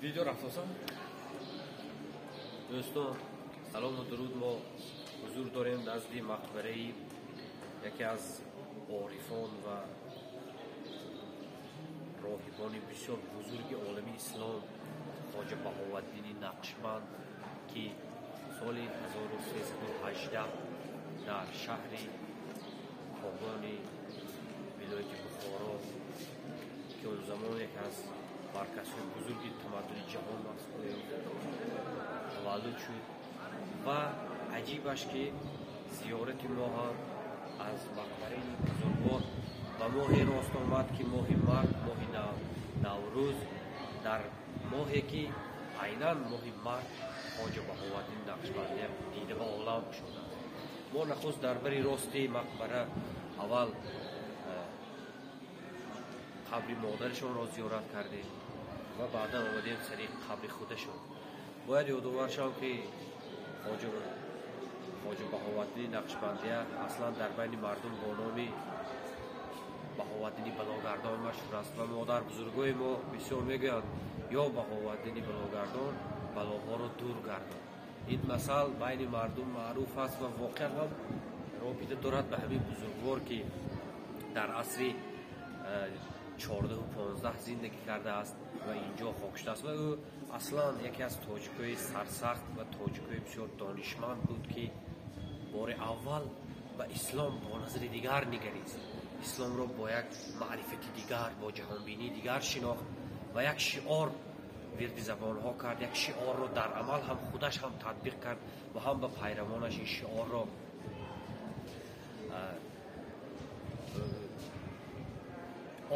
Видео рафтоса? Дӯстон, салому дуруд. Мо ҳузур дорем назди мақбараи яке аз орифон ва роҳибони бисёр бузурги олами ислом, Хоҷа Баҳоваддини Нақшбанд, ки соли 1318 дар шаҳри Когони вилояти Бухоро, ки он замон яке аз марказҳои бузурги тамаддуни ҷаҳон маҳсуб меёфт, таваллуд шуд. Ва аҷибаш, ки зиёрати мо ҳам аз мақбараи бузургвор ба моҳе рост омад, ки моҳи март, моҳи Наврӯз, дар моҳе ки айнан моҳи март Хоҷа Баҳоваддин Нақшбандия дида ба олам кушодааст. Мо нахуст дар бари рости мақбара аввал қабри модарашонро зиёрат кардем ва баъдан омадем сари қабри худашон. Бояд ёдовар шавам, ки Хоҷа Баҳоваддини Нақшбандия аслан дар байни мардум бо номи Баҳоваддини Балогардон машҳур аст ва модар бузургои мо бисёр мегӯянд: ё Баҳоваддини Балогардон, балоҳоро дур гардон. Ин масал байни мардум маъруф аст ва воқеан ҳам робита дорад ба ҳамин бузургвор, ки дар асри 14-15 зиндагӣ кардааст ва инҷо хок шудааст. Ва ӯ аслан яке аз тоҷикҳои сарсахт ва тоҷикҳои бисёр донишманд буд, ки бори аввал ба ислом бо назари дигар нигарист, исломро бо як маърифати дигар, бо ҷаҳонбинии дигар шинохт ва як шиор вирди забонҳо кард, як шиорро дар амал ҳам худаш ҳам татбиқ кард ва ҳам ба пайравонаш ин шиорро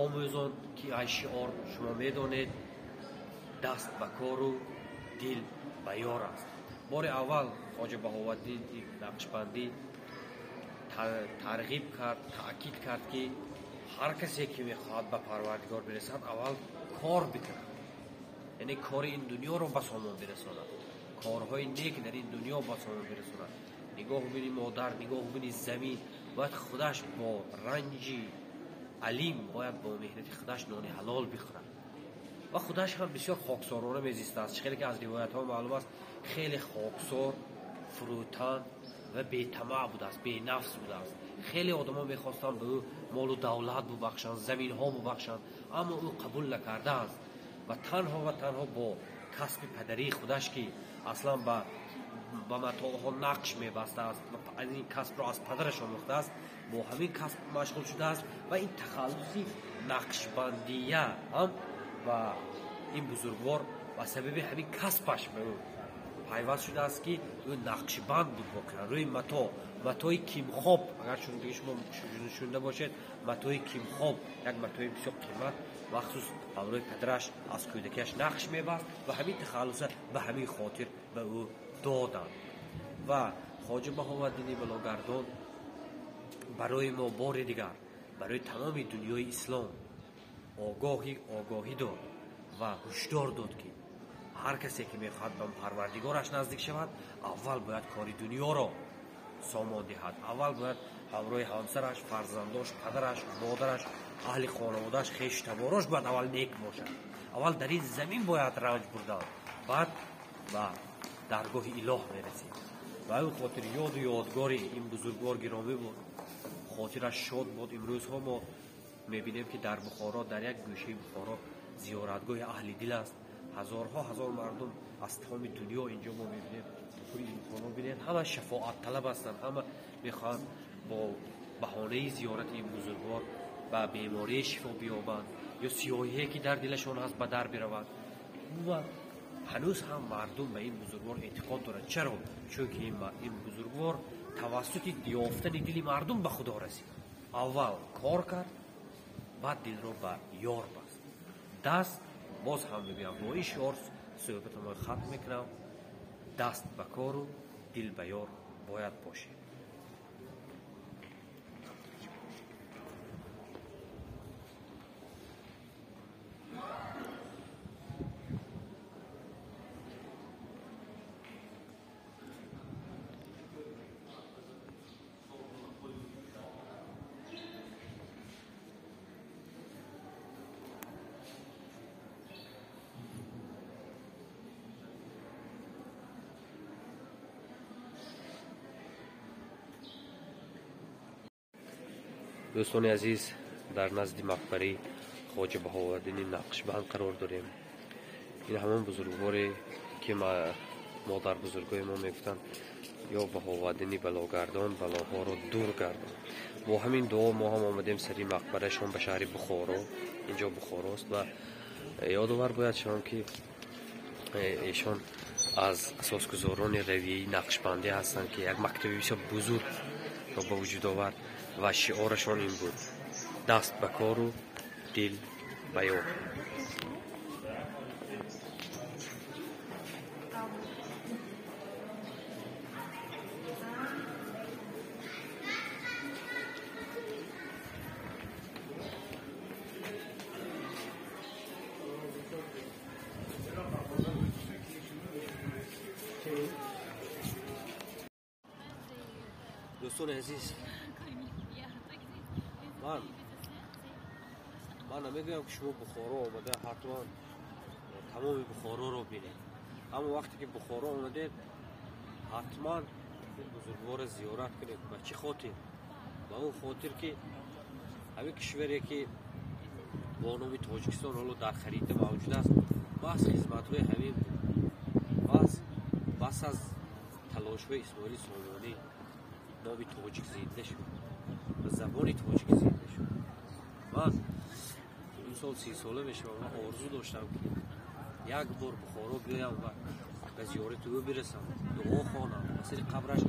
омӯзонд, ки ай шиор шумо медонед: даст ба кору дил ба ёр аст. Бори аввал Хоҷа Баҳоваддин Нақшбандӣ тарғиб кард, таъкид кард, ки ҳар касе ки мехоҳад ба Парвардигор бирасад, аввал кор бикунад, яъне кори ин дунёро ба сомон бирасонад, корҳои нек дар ин дунё ба сомон бирасонад. Нигоҳ бини модар, нигоҳ бини замин, бояд худаш бо ранҷи алим, бояд бо меҳнати худаш нони ҳалол бихӯрад. Ва худаш ҳам бисёр хоксорона мезистааст. Хеле ки аз ривоятҳо маълум аст, хеле хоксор, фурӯтан ва бетамаъ будааст, бенафс будааст. Хеле одамо мехостанд ба ӯ молу давлат бубахшанд, заминҳо бубахшанд, аммо ӯ қабул накардааст ва танҳо ва танҳо бо касби падарии худаш, ки аслан ба матоъҳо нақш мебастааст ва аз ин касбро аз падараш омӯхтааст, бо ҳамин касб машғул шудааст. Ва ин тахаллуси Нақшбандия ҳам ба ин бузургвор ба сабаби ҳамин касбаш ба ӯ пайваст шудааст, ки ӯ нақшбанд буд. Воқеан рӯи матоъ, матои кимхоб, агар шумо шунида бошед, матои кимхоб як матои бисёр қимат, махсус ҳамроҳи падараш аз кӯдакиаш нақш мебаст ва ҳамин тахаллуса ба ҳамин хотир ба ӯ доданд. Ва Хоҷа Баҳоваддини Балогардон барои мо бори дигар, барои тамоми дунёи ислом огоҳӣ дод ва ҳушдор дод, ки ҳар касе ки мехоҳад ба Парвардигораш наздик шавад, аввал бояд кори дунёро сомон диҳад, аввал бояд ҳамроҳи ҳамсараш, фарзандош, падараш, модараш, аҳли хонаводааш, хешу таборош бояд аввал нек бошад, аввал дар ин замин бояд ранҷ бурдан, баъд ба даргоҳи илоҳ мерасид. Ва ин хотир ёду ёдгори ин бузургвор гиромӣ буд, хотираш шод буд. Имрӯзҳо мо мебинем, ки дар Бухоро, дар як гӯшаи Бухоро зиёратгоҳи аҳли дил аст. Ҳазорҳо ҳазор мардум аз тамоми дунё инҷо мо мебинем, пури имконҳо бинед, ҳама шафоатталаб ҳастанд, ҳама мехоҳанд бо баҳонаи зиёрати ин бузургвор ба бемории шифо биёбанд ё сиёҳие ки дар дилашон ҳаст ба дар биравад. Умуман ҳанӯз ҳам мардум ба ин бузургвор эътиқод дорад. Чаро? Чунки ин бузургвор тавассути ёфтани дили мардум ба Худо расид. Аввал кор кард, баъд дилро ба ёр баст. Даст, боз ҳам мегӯям, бо ин шиор суҳбатамро хатм мекунам: даст ба кору дил ба ёр бояд бошем. Дӯстони азиз, дар назди мақбараи Хоҷа Баҳовуддини Нақшбанд қарор дорем. Ин ҳамон бузургворе ки модарбузургои мо мегуфтанд: ё Баҳовуддини балогардон, балоҳоро дур гардон. Бо ҳамин дуо мо ҳам омадем сари мақбарашон ба шаҳри Бухоро. Инҷо Бухорост ва ёдовар бояд шавам, ки эшон аз асосгузорони равияи нақшбандӣ ҳастанд, ки як мактаби бисёр бузургро ба вуҷуд овард ва шиорашон ин буд: даст ба кору дил ба ёр. Дӯстони азиз, ман намегӯям, ки шумо Бухоро омада ҳатман тамоми Бухороро бинед, аммо вақте ки Бухоро омадед, ҳатман ин бузургворро зиёрат кунед. Ба чӣ хотир? Ба он хотир, ки ҳамин кишваре, ки бо номи Тоҷикистон ҳоло дар харита мавҷуд аст, бас хизматҳои ҳамин буд, бас аз талошҳои Исмоили Сомонӣ номи тоҷик зинда шуд ва забони тоҷик зинда шуд. Ман ин сол 30 сола мешавам ва орзу доштам, ки як бор Бухоро биёям ва ба зиёрати ӯ бирасам, дуо хонам, ба сари қабраш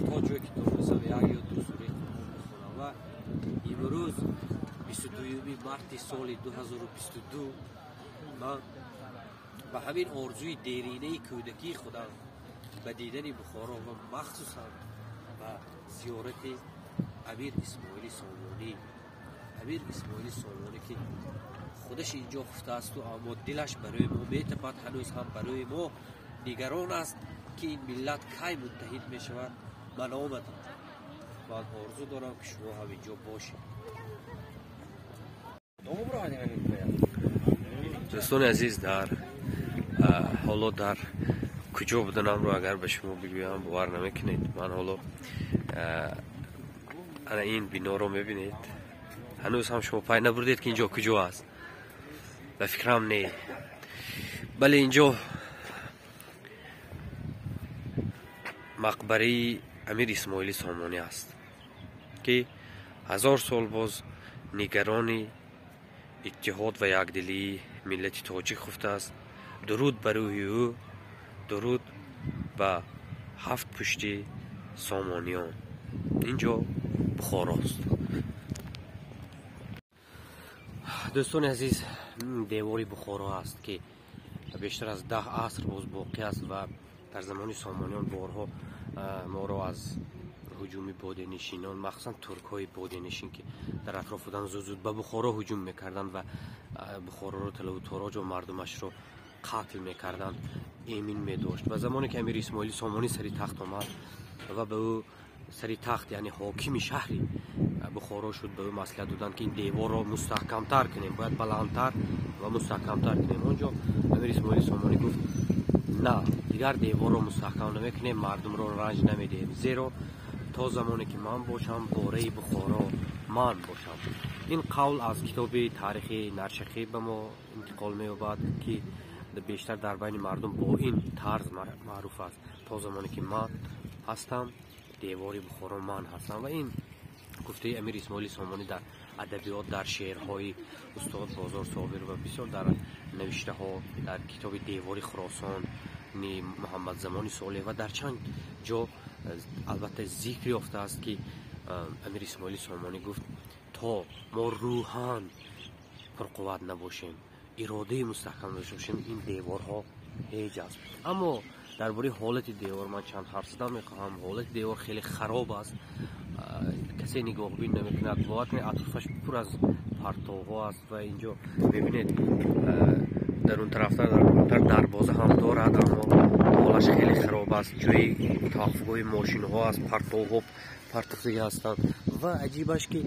то ҷое ки донистам як ё ду сураи Қуръон бихонам. Ва имрӯз, 22-юми марти соли 2022, ман ба ҳамин орзуи деринаи кӯдакии худам, ба дидани Бухоро ва махсусан ба зиёрати Амир Исмоили Сомонӣ, Амир Исмоили Сомонӣ, ки худаш инҷо хуфтаасту, аммо дилаш барои мо метапад, ҳанӯз ҳам барои мо нигарон аст, ки ин миллат кай муттаҳид мешавад, ман омадам. Ман орзу дорам, ки шумо ҳам инҷо бошед. Дӯстони азиз, дар ҳоло дар куҷо буданамро агар ба шумо бигӯям, бовар намекунед. Ман ҳоло ана ин биноро мебинед. Ҳанӯз ҳам шумо пай набурдед, ки инҷо куҷо аст? Ба фикрам, не. Бале, инҷо мақбараи Амир Исмоили Сомонӣ аст, ки ҳазор сол боз нигарони иттиҳод ва якдилии миллати тоҷик хуфтааст. Дуруд ба рӯҳи ӯ, дуруд ба ҳафт пушти Сомониён. Инҷо Бухорост. Дӯстони азиз, девори Бухоро аст, ки бештар аз 10 аср боз боқӣ аст ва дар замони Сомониён борҳо моро аз ҳуҷуми боденишинон, махсусан туркҳои боденишин, ки дар атроф буданд, зуд зуд ба Бухоро ҳуҷум мекарданд ва Бухороро талаву тороҷу мардумашро қатл мекарданд, эмин медошт. Ва замоне ки Амир Исмоили Сомонӣ сари тахт омад ва ба ӯ сари тахт, яъне ҳокими шаҳри Бухоро шуд, ба ӯ маслиҳат доданд, ки ин деворро мустаҳкамтар кунем, бояд баландтар ва мустаҳкамтар кунем. Он ҷо Амир Исмоили Сомонӣ гуфт: на, дигар деворро мустаҳкам намекунем, мардумро ранҷ намедиҳем, зеро то замоне ки ман бошам, бораи Бухоро ман бошам. Ин қавл аз китоби таърихи Наршахӣ ба мо интиқол меёбад, ки бештар дар байни мардум бо ин тарз маъруф аст: то замоне ки ман ҳастам, девори Бухоро ман ҳастам. Ва ин гуфтаи Амир Исмоили Сомонӣ дар адабиёт, дар шеърҳои устод Бозор Собир ва бисёр дар навиштаҳо, дар китоби Девори Хуросон Муҳаммадзамони Солеҳ ва дар чанд ҷо албатта зикр ёфтааст, ки Амир Исмоили Сомонӣ гуфт: то мо рӯҳан пурқувват набошем, иродаи мустаҳкам дошта бошем, ин деворҳо ҳеҷ аст. Аммо дар бораи ҳолати девор ман чанд ҳарф задан мехоҳам. Ҳолати девор хеле хароб аст, касе нигоҳбин намекунад. Бовар кунед, атрофаш пур аз партовҳо аст. Ва инҷо мебинед, дар он тарафтар, дар дарвоза ҳам дорад, аммо ҳолаш хеле хароб аст. Ҷои таваққуфгоҳи мошинҳо аст, партовҳо партофтагӣ ҳастанд. Ва аҷибаш, ки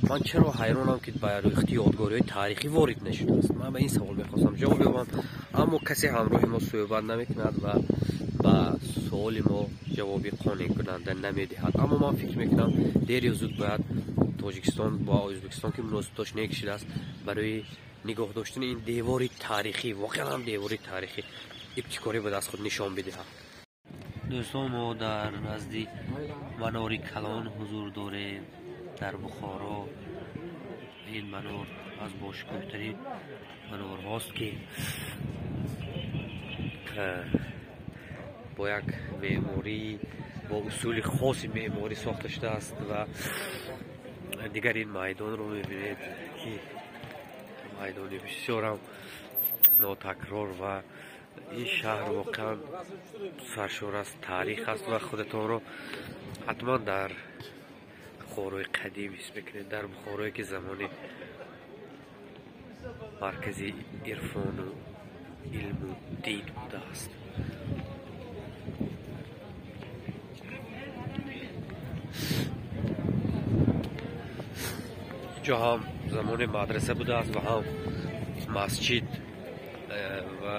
ман чаро ҳайронам, ки ба рӯйхати ёдгориҳои таърихӣ ворид нашудааст. Ман ба ин савол мехостам ҷавоб ёбам, аммо касе ҳамроҳи мо суҳбат намекунад. Ва ба суоли мо ҷавоби қонеъкунанда намедиҳад. Аммо ман фикр мекунам, дер ё зуд бояд Тоҷикистон бо Ӯзбекистон, ки муносибатош нек шудааст, барои нигоҳ доштани ин девори таърихӣ, воқеан ҳам девори таърихӣ, ибтикорӣ ба даст худ нишон бидиҳад. Дӯстон, мо дар назди манори калон ҳузур дорем дар Бухоро. Ин манор аз бошукӯҳтарин манорҳост, ки бо як меъморӣ, бо усули хоси меъморӣ сохта шудааст. Ва дигар ин майдонро мебинед, ки майдони бисёрам нотакрор ва ин шаҳр воқеан саршор аз таърих аст ва худатонро ҳатман дар Бухорои қадим ҳис мекунед, дар Бухорое ки замони маркази ирфону илму дин будааст. Инҷо ҳам замони мадраса будааст ва ҳам масҷид ва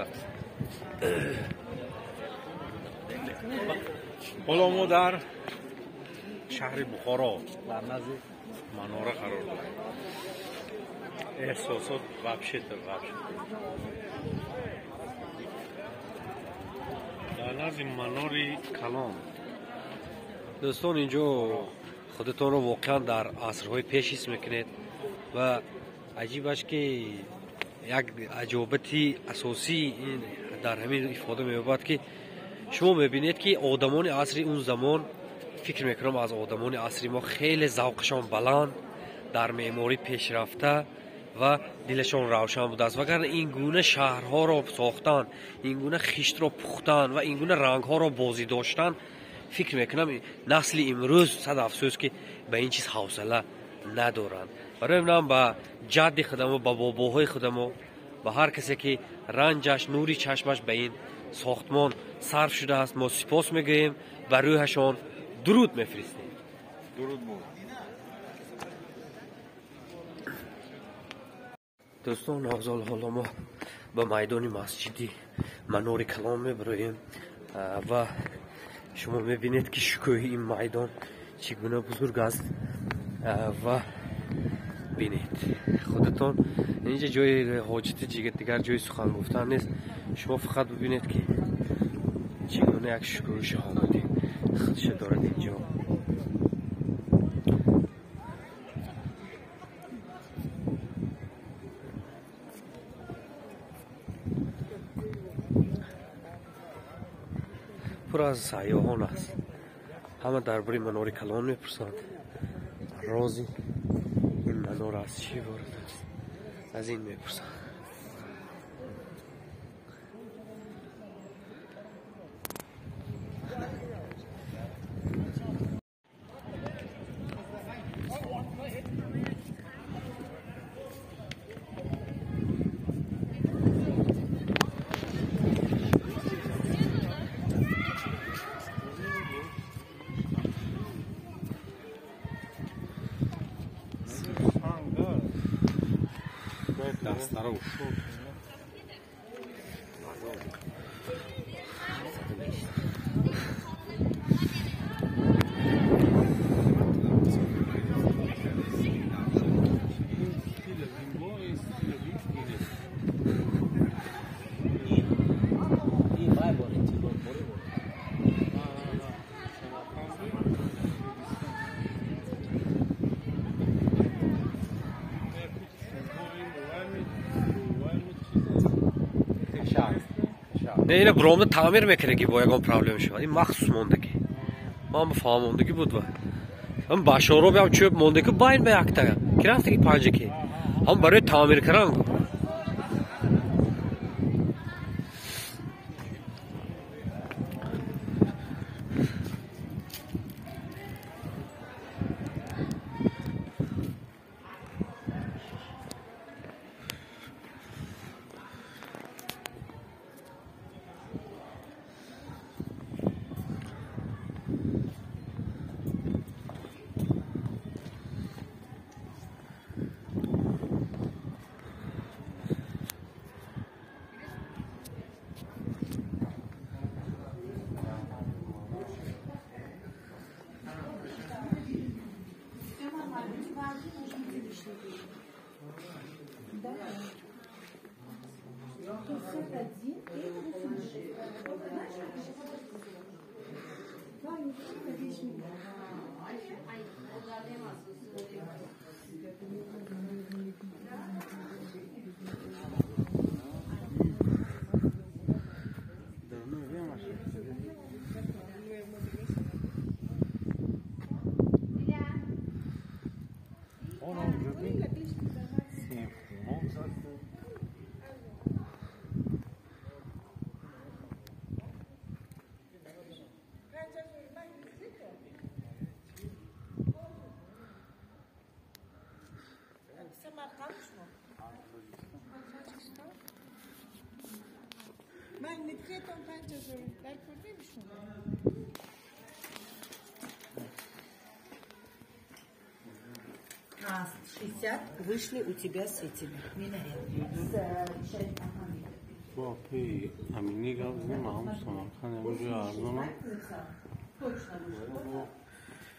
ҳоло мо дар шаҳри Бухоро дар назди манора қарор дорем. Эҳсосот вообще-то дар назди манори калон. Дӯстон, инҷо худатонро воқеан дар асрҳои пеш ҳис мекунед ва аҷибаш ки як аҷобати асосӣ ин дар ҳамин ифода меёбад, ки шумо мебинед, ки одамони асри он замон, фикр мекунам, аз одамони асри мо хеле завқашон баланд, дар меъморӣ пешрафта ва дилашон равшан будааст. Вагарна ин гуна шаҳрҳоро сохтан, ин гуна хиштро пухтан ва ин гуна рангҳоро бозӣ доштан, фикр мекунам, насли имрӯз, сад афсӯс, ки ба ин чиз ҳавсала надоранд. Барои нам ба ҷадди худамо, ба бобоҳои худамо, ба ҳар касе ки ранҷаш, нури чашмаш ба ин сохтмон сарф шудааст, мо сипос мегӯем, ба рӯҳашон дуруд мефиристем. Дуруд бод. Дӯстон, афзол, ҳоло мо ба майдони масҷиди манори калон мебароем ва шумо мебинед, ки шукӯҳи ин майдон чӣ гуна бузург аст. Ва бинед худатон, инҷа ҷои ҳоҷати дигар ҷои сухан гуфтан нест. Шумо фақат бибинед, ки чӣ гуна як шукӯҳу шаҳомати худша дорад инҷо. Пур аз сайёҳон аст, ҳама дар бораи манори калон мепурсанд. Рози ин манор аз чӣ иборат аст, аз ин мепурсанд. Не, ина бромда таъмир мекунад, бо ягон проблем шавад. Ин махсус мондагӣ. Ман фаҳмондагӣ буд ва ҳам башороб ҳам чӯб мондагӣ байн ба якта. Ки рафтаги панҷаки. Ҳам барои таъмир кардан. На 60 вышли у тебя с этими минарет.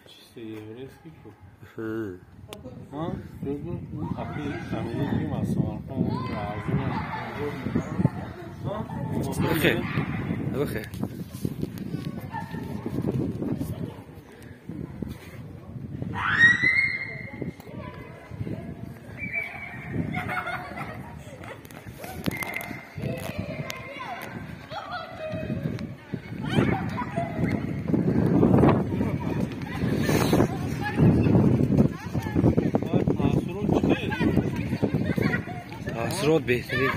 Чисто еврейский ку. Бихер. Таассурот беҳтарин.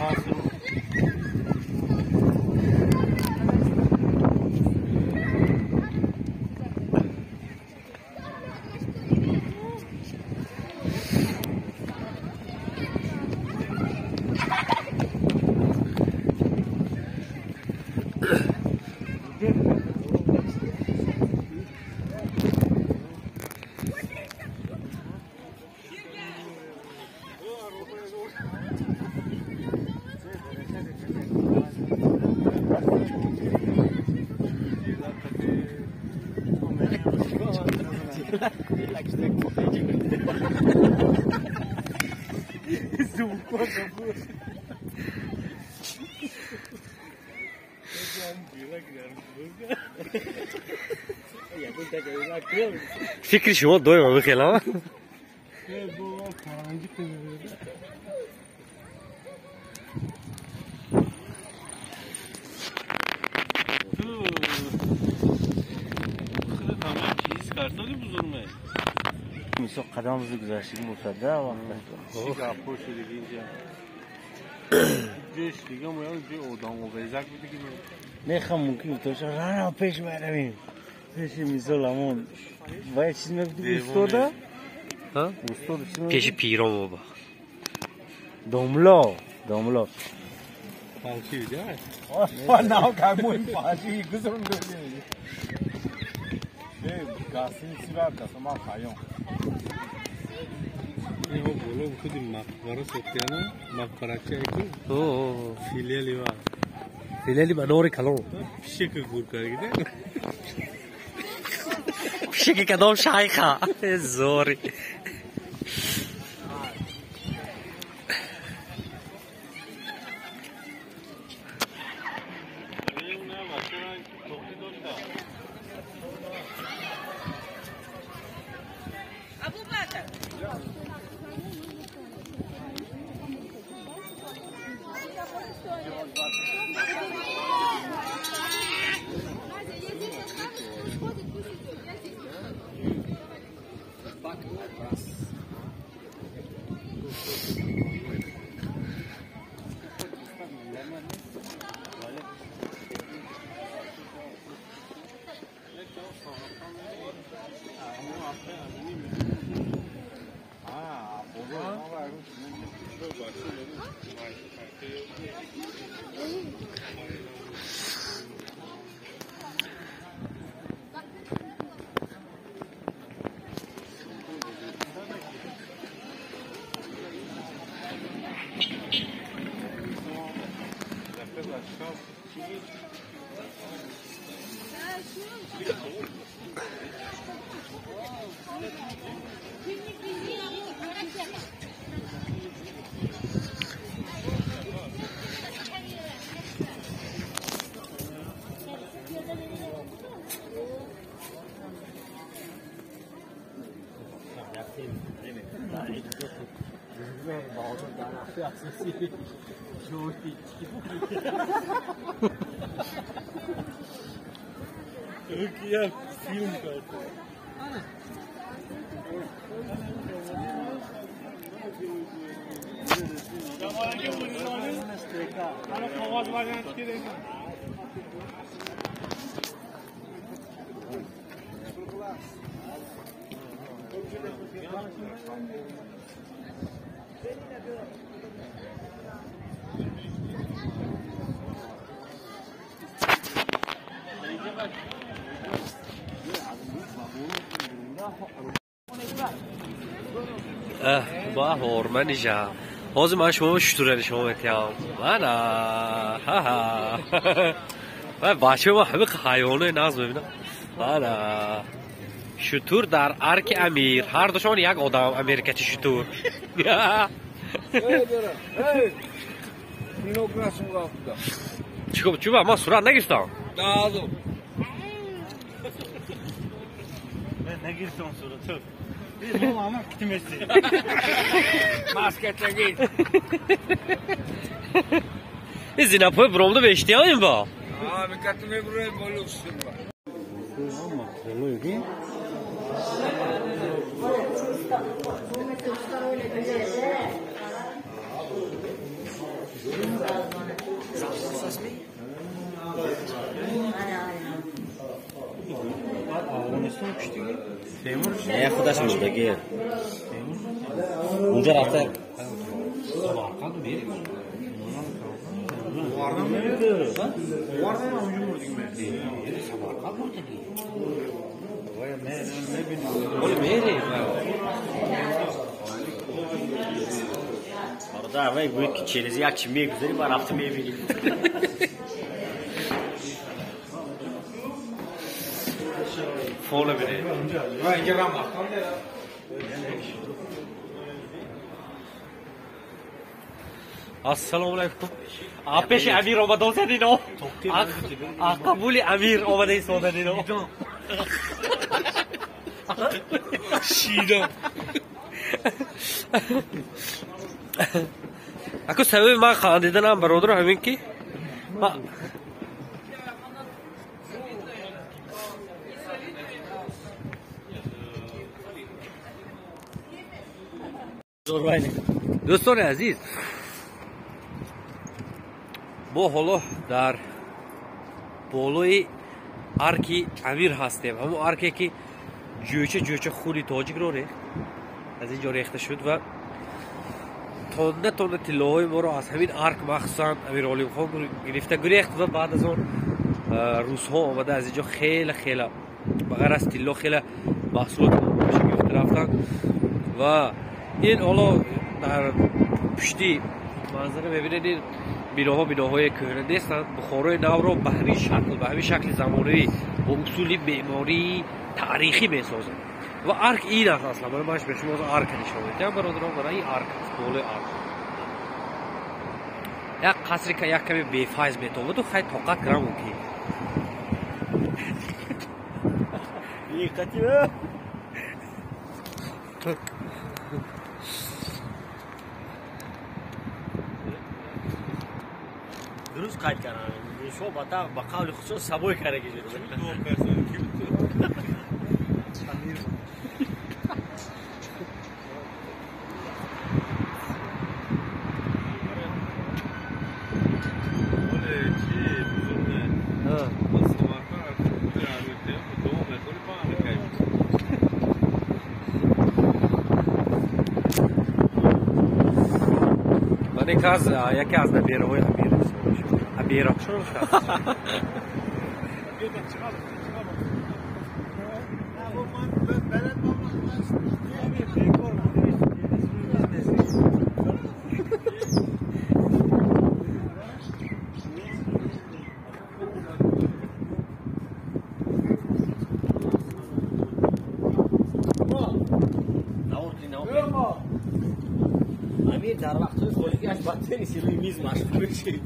Фикри шумо доимо бихелам. Мисол қадам бузург гузаштагӣ бошад да вақт. Мумкин тоша пеш меравем. Пеши мисол ҳамон вай чиз мегуфти устода? Устода чиз мегуфт? Пеши пирон боба. Домло, домло. Фалши да? Нав кай фалши гузрон додем. Гасин сира дасама хайон. Его боло худи мақбара сохтяна, мақбарача ки. О, филиали ва. Филиали ба нори калон. Пишек гур каргида. Пишек кадом шайха. Зори. Ба ҳорманижа. Ҳозир ман шумо шутура нишон метиҳам. Мана. Ҳа-ҳа. Ва бачаҳо ма ҳамин ҳайвонои нағз мебинам. Мана. Шутур дар арки Амир. Ҳар душон як одам америкачи шутур. Чӣ чӯба ман сурат нагирифтам. Нагирифтам сурат. Ин зинапои буромда бештиям ин ба. Не, худаш мурдагӣ. Унҷа рафта. Бародар, вай гӯед ки через як чи мегузарӣ, ба рафта мебинӣ. Фола бинед. Ассалому алайкум. Пеши Амир омада задино. Қабули Амир омада истодадино. Шидам. Ако сабаби ман хандиданам бародаро ҳамин ки дӯстони азиз, мо ҳоло дар болои арки Амир ҳастем. Ҳамон арке ки ҷӯча ҷӯча хуни тоҷикро рехт, аз ин ҷо рехта шуд ва тонна тонна тиллоҳои моро аз ҳамин арк махсусан Амир Олимхон гирифта гурехт ва баъд аз он русҳо омада аз ин ҷо хеле хеле ба ғайр аз тилло хеле маҳсулоти гирифта рафтанд ва ин ҳоло дар пушти манзара мебинед, ин биноҳо биноҳои кӯҳна нестанд. Бухорои навро ба ҳамин шакл, ба ҳамин шакли замонавӣ бо усули меъмории таърихӣ месозанд ва арк ин аст. Аслан ман ба шумо арка нишон медиҳам бародарон, мана ин арк аст, болои арк як қасри як каме бефайз метобаду хай тоқат кунам мумкин. Дуруст қайд кардам. Русҳо ба қавли худшон сабой карда гирифтанд. Яке аз набераҳои Амир Амира. Амир дар вақтҳои холигиаш ба тенниси рӯи миз машғул мешид.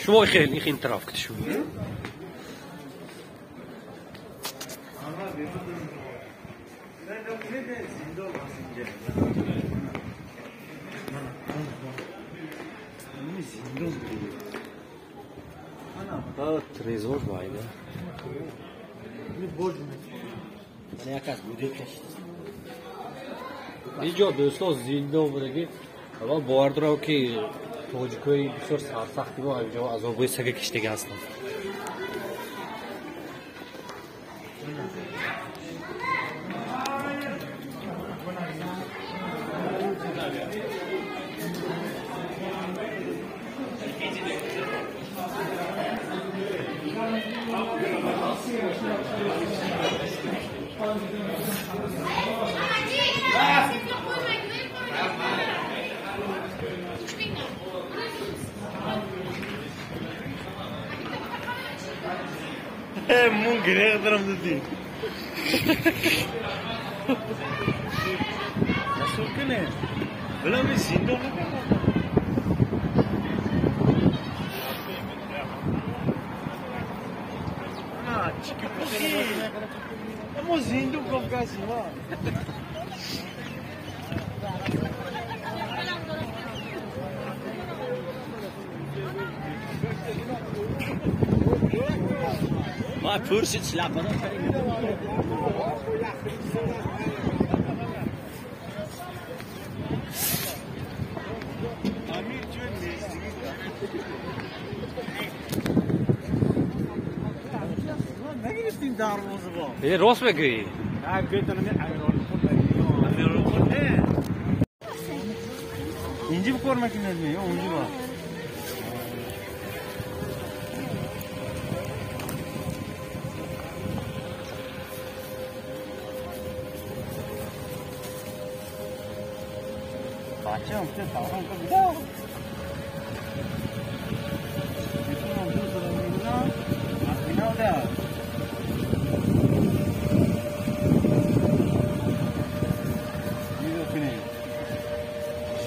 Шумо хел ин тараф кити шумо. Трезор байда. Инҷо дӯстон зиндон будаги. Ман бовар дорам ки тоҷикои бисёр сарсахти мо ҳаминҷо азобҳои сага киштага ҳастанд. Мун грех дорам дадӣ. Расул кунед. Билами зиндон накардам. Мо зиндон Кавкази ма. Ма пурсид шляпа. Нагирифтин дарвозабон. Рост мегӯӣ? Инҷи кор мекунед ё унҷи ба? Бачаам те таврон ка бида.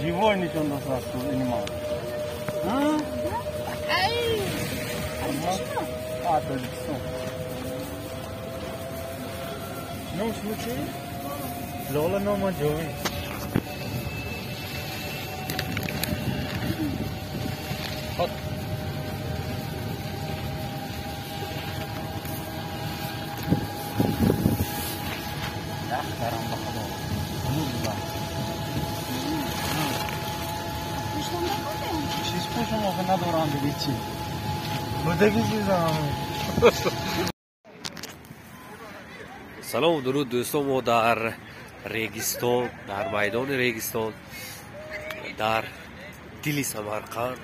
Живой ничего не анимал. А? А, Тоҷикистон. Ном шумо чӣ? Лола нома ҷовид. Ях дарам ба Худо. Чиз пӯшам охе надорам диги чӣ. Будаги чизам. Салом дуруд дӯстон, мо дар Регистон, дар майдони Регистон, дар дили Самарқанд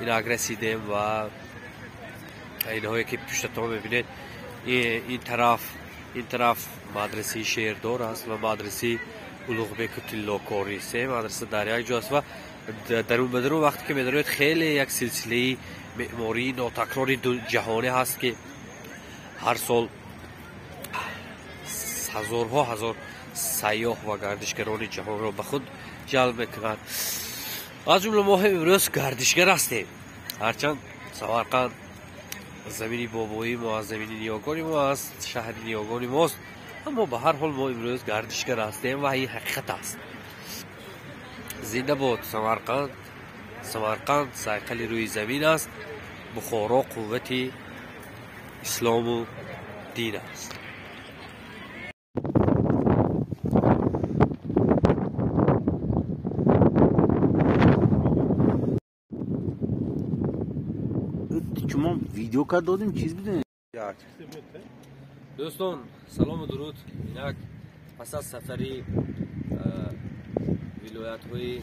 инак расидем ва инҳое ки пуштатон мебинед, ин тараф мадрасаи Шердор аст ва мадрасаи Улуғбеку Тиллокорӣ. Се мадраса дар як ҷо аст ва дарун ба дарун вақте ки медароед хеле як силсилаи меъмории нотакрори ҷаҳонӣ ҳаст ки ҳар сол ҳазорҳо ҳазор сайёҳ ва гардишгарони ҷаҳонро ба худ ҷалб мекунад. Аз ҷумла мо ҳам имрӯз гардишгар ҳастем. Ҳарчанд Самарқанд замини бобоии мо аст, замини ниёгони мо аст, шаҳри ниёгони мост, аммо ба ҳар ҳол мо имрӯз гардишгар ҳастем ва ин ҳақиқат аст. Зинда бод Самарқанд. Самарқанд сайқали рӯи замин аст. Бухоро қуввати ислому дин аст. Шумо видео кард додем, чиз бидонед. Дӯстон, салому дуруд. Инак пас аз сафари вилоятҳои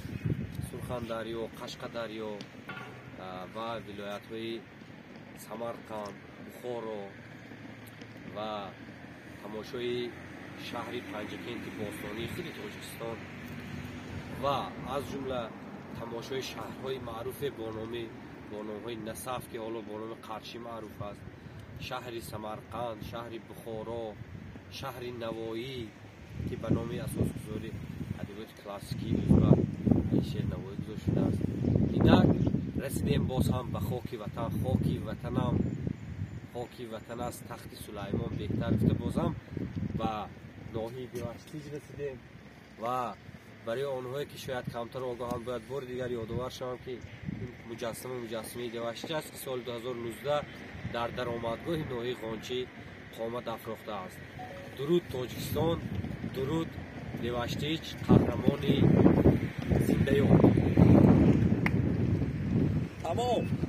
Сурхандарё, Қашқадарё ва вилоятҳои Самарқанд, Бухоро ва тамошои шаҳри Панҷакенти бостонии худи Тоҷикистон ва аз ҷумла тамошои шаҳрҳои маъруфе бо номҳои Насаф, ки ҳоло бо номи Қаршӣ маъруф аст, шаҳри Самарқанд, шаҳри Бухоро, шаҳри Навоӣ, ки ба номи асосгузори адабиёти классикии ӯзбак Алишер Навоӣ гузошта шудааст. Инак Расидем боз ҳам ба хоки ватан. Хоки ватанам хоки ватан аст, тахти Сулаймон беҳтар гуфта, бозам ба ноҳияи Деваштич расидем. Ва барои онҳое ки шояд камтар огоҳанд, бояд бори дигар ёдовар шавам, ки ин муҷассама муҷассамаи Деваштич аст, ки соли 2019 дар даромадгоҳи ноҳияи Ғончӣ қомат афрохтааст. Дуруд, Тоҷикистон, дуруд, Деваштич, қаҳрамони зиндаёд. Тамом.